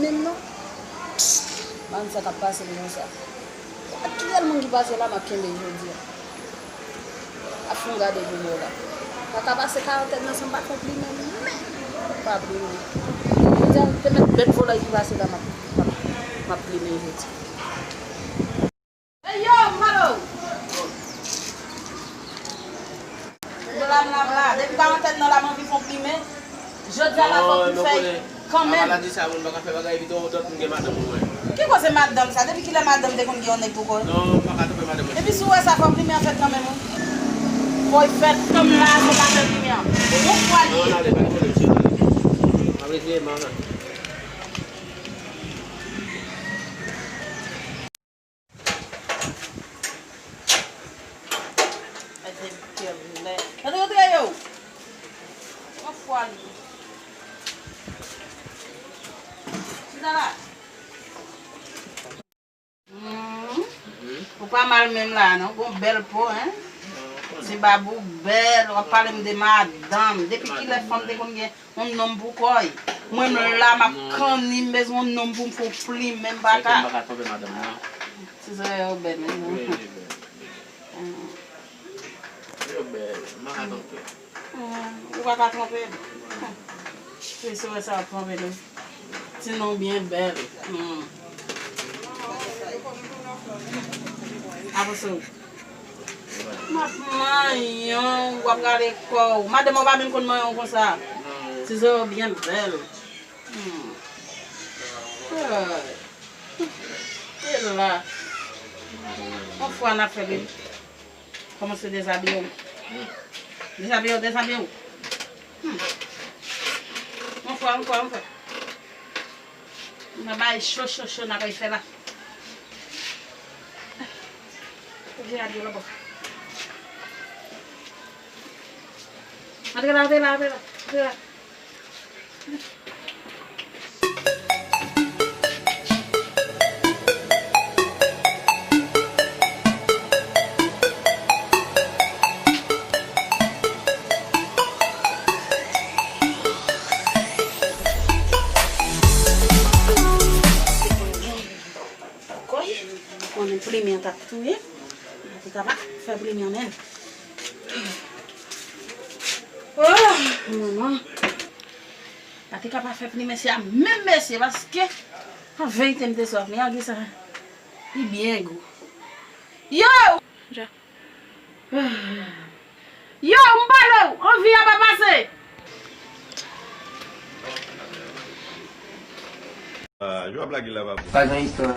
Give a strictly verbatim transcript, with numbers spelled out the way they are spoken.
Menm non. Bann sa k ap pase m konsa. Ak ki rèl moun ki pase la, m ap kenbe jodi a. Ap fè yon gade pou mwen la. Pa ka pase karantèn nan san m pa fè plimen, men pa plimen. Jodi a, te mèt bèt vòlè ki pase la, m ap, m ap, m ap plimen jodi. Hey yo, Malo! Yo la, m la, m la. Depi karantèn nan la, m anvi fè yon plimen. Jodi a la, fòk m fè kanmenm. Maladi sa, moun pa ka fè bagay vit, ou tankou m gen madanm mwen. Ki koze madanm sa? Depi kilè madanm te konn gen yon nèg pou kò l? Non, m pa ka twonpe madanm mwen. Epi si w wè sa, fòk plimen an fèt kanmenm, wi. Fò l fèt kanmenm la, se pa fè plimen an. Yon fwa li. Non, n ale, pa gen pwoblèm, cheri. M ap retire, m ap Mete kèl lè. Antre, antre yo! Yon fwa li. Chita la. Hmm. Ou pa mal menm la, non? Gon bèl po, hein? Ti bab ou bèl, w ap pale m de madanm. Depi kilè fanm te konn gen yon nonm pou kò l? Mwen m la, m ap kanni, m bezwen yon nonm pou m fè yon plimen, m pa ka. M pa ka twonpe madanm nan. Ti zòrèy ou bèl, wi, non? Wi, li bèl. Hmm. Yo bèl, m pa ka twonpe. Hmm, ou pa ka twonpe l. Wi, se wè sa w ap twonpe l, wi. Ti non byen bèl. Hmm. Avanse w. M ap manyen w, w ap rale kò w. Madanm ou pa menm konn manyen w konsa. Ti zòrèy ou byen bèl. Hmm. Ay. E la. Yon fwa n ap fè bebe. Kòmanse dezabiye w. Dezabiye w, dezabiye w. Hmm. Yon fwa, yon fwa, yon fwa. N a bay cho, cho, cho, n a bay fè la. Ouvri radyo la bò. Antre la, antre la, antre la, antre la. Koy, konnen plimen an t ap touye m. Mwen te ka pa fè plimen an menm. Oh, manman. Pa te ka pa fè plimen se a menm mesye, paske an verite m te swaf, men an gen sa, li byen gou. Yo! Yo, m pale w, anvi a pa pase. Ah, jwa blage la pa bon. Pa gen istwa.